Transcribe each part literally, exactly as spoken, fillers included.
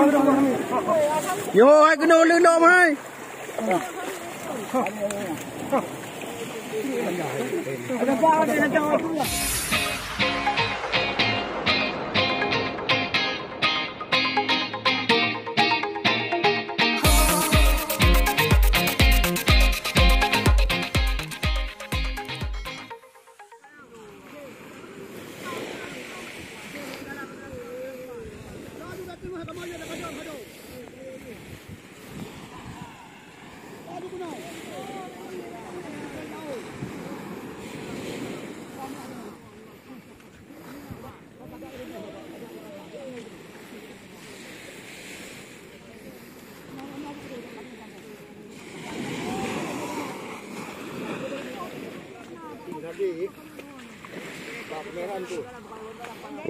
Yo, hai keunoe leunong hai.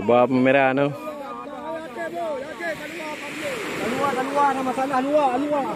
Ubah pameran tu. Keluar, keluar, ada masalah, luar, luar.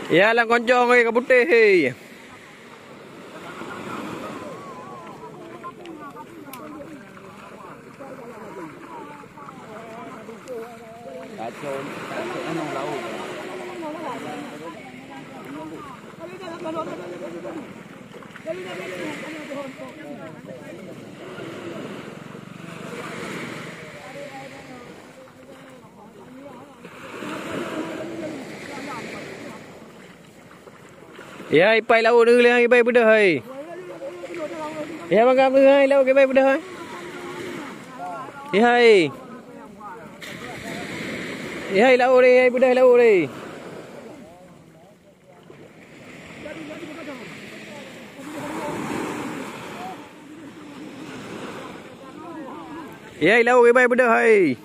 Ya, lam koncong, eh, ka putéh, eh. Ya, ipai laôt nyoe lé ibai beudôh hai. Ya, mangga hai laôt ibai beudôh hai. Ya, hai. Ya, hai laôt lé, hai beudôh laôt lé. Ya, hai laôt ibai beudôh hai.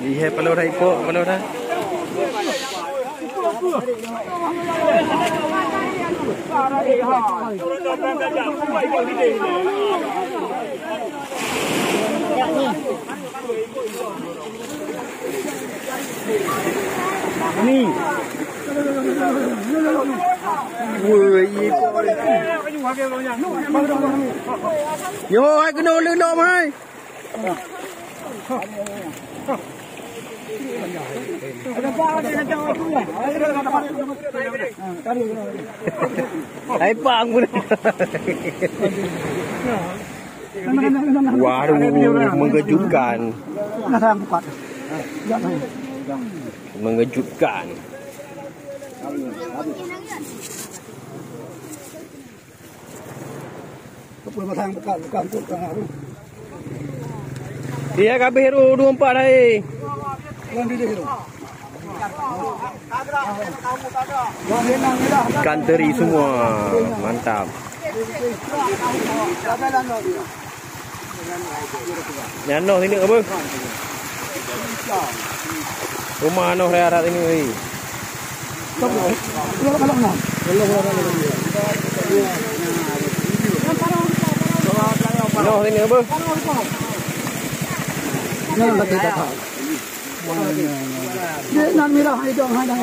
Ihe paloh dah ipok, paloh dah. Ni. Woi, ipok. Yo, hai keunoe leunong hai. Hai pang pun. Waduh, mengejutkan. Mengejutkan. Iya, kabeh ru dua empat hai. Ikan teri semua. Mantap. Nyan noh sini apa? Rumah noh raya sini. Noh sini apa? Nan mirah hai dong hai dong.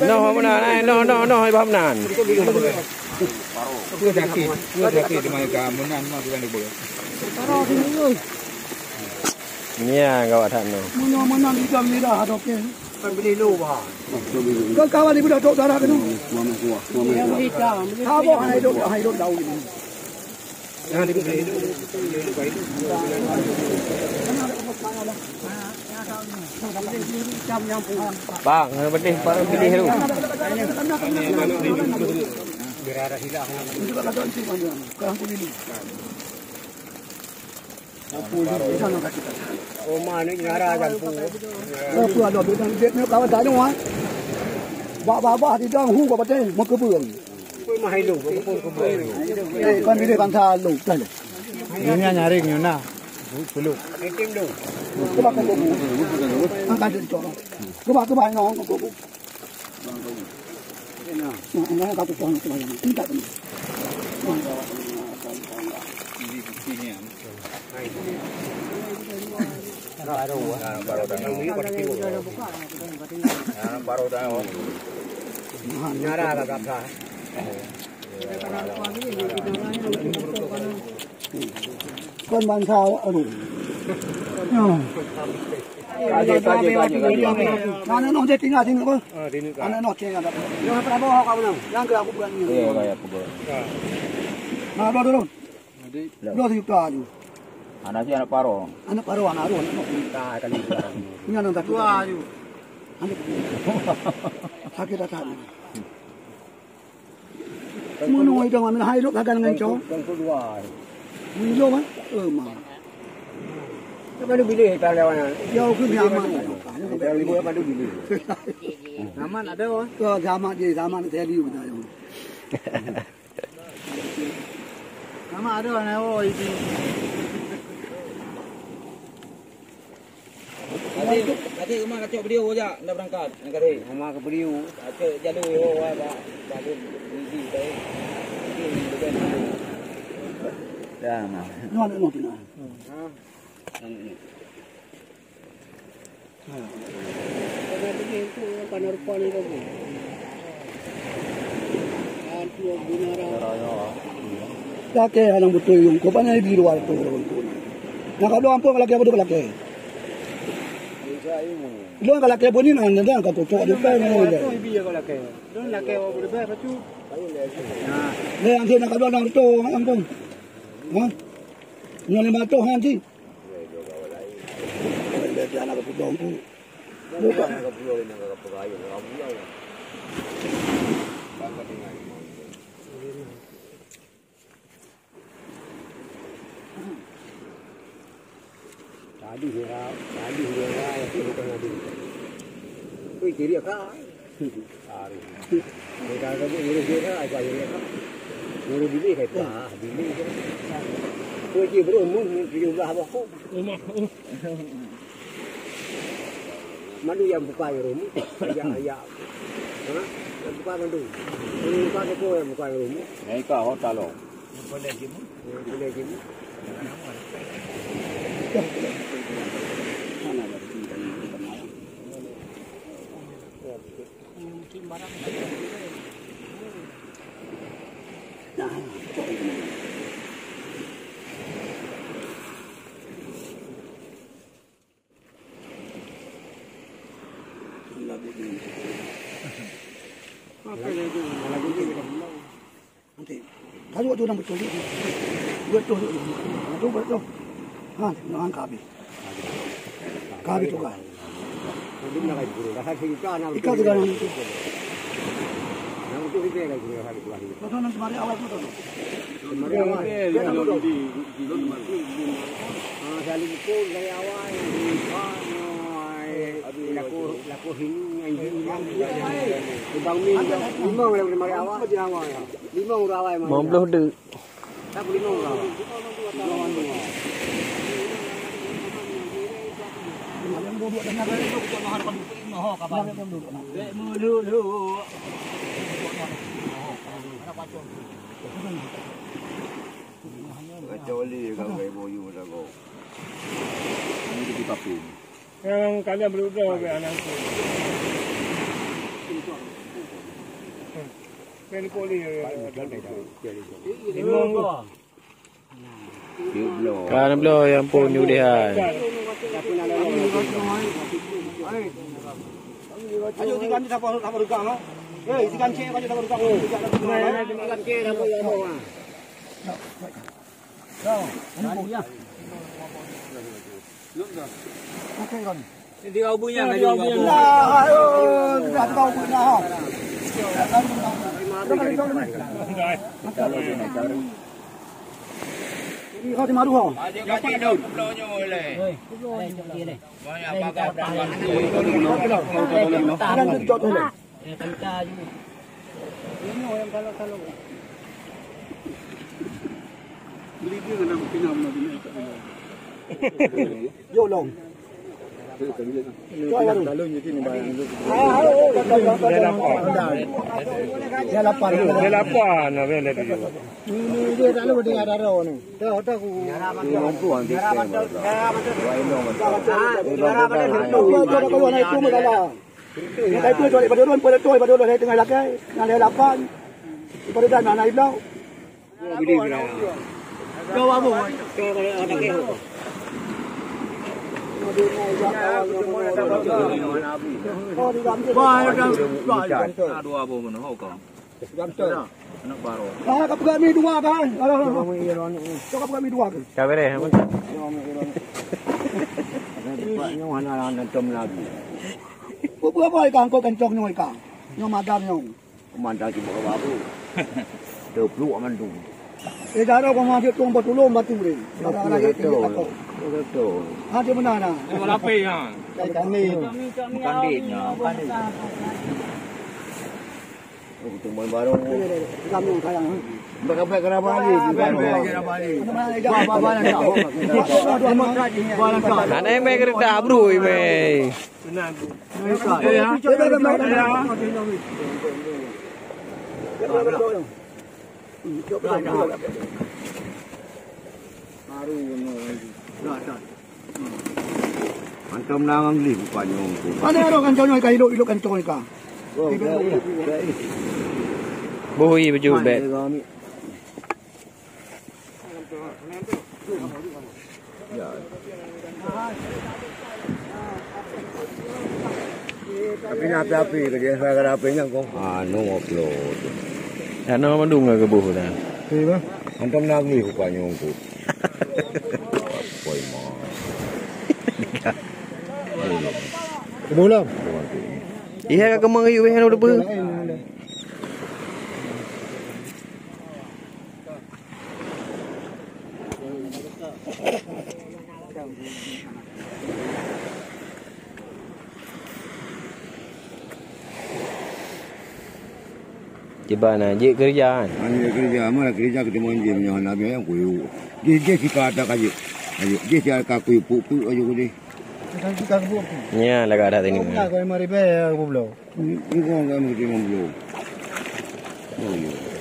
Noh mana? Noh noh noh hai bang nan. Dua sakit, dua sakit di mana ka? Meunan mah bukan dua. Nia gawat that noh. Meunan meunan di dalam mirah ada okey. Kan beli lu bah. Kan kawan ibu dah tok darah kena. Apa hai dok hai dok daun ini. Bang, yang penting bang pilih tu. Oma ni nyara jampu. Apa ada bidang dia ni kawan tak ada. Bak babah di dong hu bak batai meukeubeueng. Pun mah hilu, pun keubeueng. Kan bila bangsa lu dah. Nyonya nyaring nyonya. Puluk. Angkat dia cok. Cuba cuba nong. Kon bansa awak tu. Aneuk noh jadi tinggal sini apa? Aneuk noh tinggal. Jangan pernah bawa kau pulang. Yang ke aku bukan ni. Iya, iya, aku bukan. Nah, dua dulu. Dua juta tu. Anak si anak paro. Anak paro, anak aru, anak noh. Ini anak satu. Dua tu. Anak sakit dah tak. Meunyoe idong aneuk hai lôn gagal ngon cong. Meunyoe mah, eh, mah. Apa lu pilih tak lewat? Ya, aku ni aman. Kalau ibu apa lu pilih? Zaman ada, oh. Ke zaman dia, zaman saya dia. Zaman ada, oh, ini. Kacek, kacek rumah kacek beliau jak, dah berangkat, nak kacek. Rumah ke beliau. Kacek jalur, oh, wah, bah, bah, dia busy, baik. Dia bukan. Dah, nah. Noh, noh, noh, noh. Ha? Noh, noh. Ha. Kena pergi tu, panas rupa ni kau. Lakée hana beutôi yong ko, pane di luwa tu ureueng tu. Nyang ka dong ampôn ka lakée beudôh ka lakée. Lôn ka lakée beunyan, nyan ka cocok di pai nyan. Lôn lakée beudôh bacut. Lé anti nyang ka dong ampôn. Ha? Nyoe lima ratus anti. Tadi hira, tadi hira, ya, itu bukan tadi. Wih, kiri ka. Hari. Mereka kata ngurus dia, aja hira ka. Ngurus diri, kayak, ah, diri. Wih, dia berumur, tujuh belas tahun. Madu nyang bukai rumoh, ajak, ajak. Ha? Nyang bukai madu. Nyang bukai toko nyang bukai rumoh. Nyang ika hota lo. Nyang boleh jimu. Nyang boleh jimu. Nah. Nanti, kalau waktu orang betul ni, betul tu, betul tu. Ha, nyoe han ka habéh. Ka habéh tugaih. Ikat tiga nyan. Beutôi, nang teumari awai beutôi. Limong ureueng awai. Limong ureueng awai. Kecuali kalau ibu you jago. Ini di papin. Nyang kalian beudôh bak aneuk tu. Kan boleh. Limong. Ka na bloe, ya ampôn, nyang udeh hai. Ayo, sigan ni siapa, siapa rukang, ha? Eh, sigan cek, ayo, siapa rukang? Sigan cek, siapa yang bawa? Yuk, Long. Cok baru. Dia lapar. Dia lapar, nah, dia lapar. Ini dia tak lalu dengan dara ni. Dah, dah aku. Dia tak lalu naik tu masalah. Dia tak lalu naik pada turun, pada turun, pada turun, naik tengah lakai. Nah, dia lapar. Pada dah nak naik blau. Dua boh mana? Ho kau? Anak baru. Ah, ka peugah mi dua kan? Alah, alah, alah. Ka peugah mi dua kan? Ka beres, apa? Nyoe hana, hana tom lagi. Beberapa ikan kau kencok nyoe ikan. Nyoe madam nyoe. Peumandang cuma babu. Teupluk mandum. Eh, dara kau masuk tuang batulom batu ni. Dara lagi tinggi takut. Betul. Ha, dia benar nah. Kami. Bukan dia, bukan dia. Oh, teman baru. Kami sayang. Bak-bak kena balik. Bak-bak kena balik. Apa, apa, apa, apa. Anak yang main kereta, bro, main. Antom na ngon gleh bukan nyong tu. Mana roh kancong nyoe ka ilok-ilok kancong nyoe ka. Boh, boh, boh. Boh, iya, beujeuet, bet. Tapi na api-api ke dia, saya ada apinya kok. Anu upload. Anu mandum ke boh dah. Iya. Antom na gleh bukan nyong tu. Poi ma. Belum. Iya, ka keumang yuk weh anu debu. Kiban na jeuet keureuja kan? Hana keureuja, mana keureuja keuteumon jih meunyoe hana biaya kuyue. Jih, jih sika ata ka jeuet. Ayo, jih sika kuyue puk-puk ayo deh. Nya lagak dah tadi. Nah, kau lima ribu ya, aku belum. Ini kau kan mesti membelum. Oh, iya.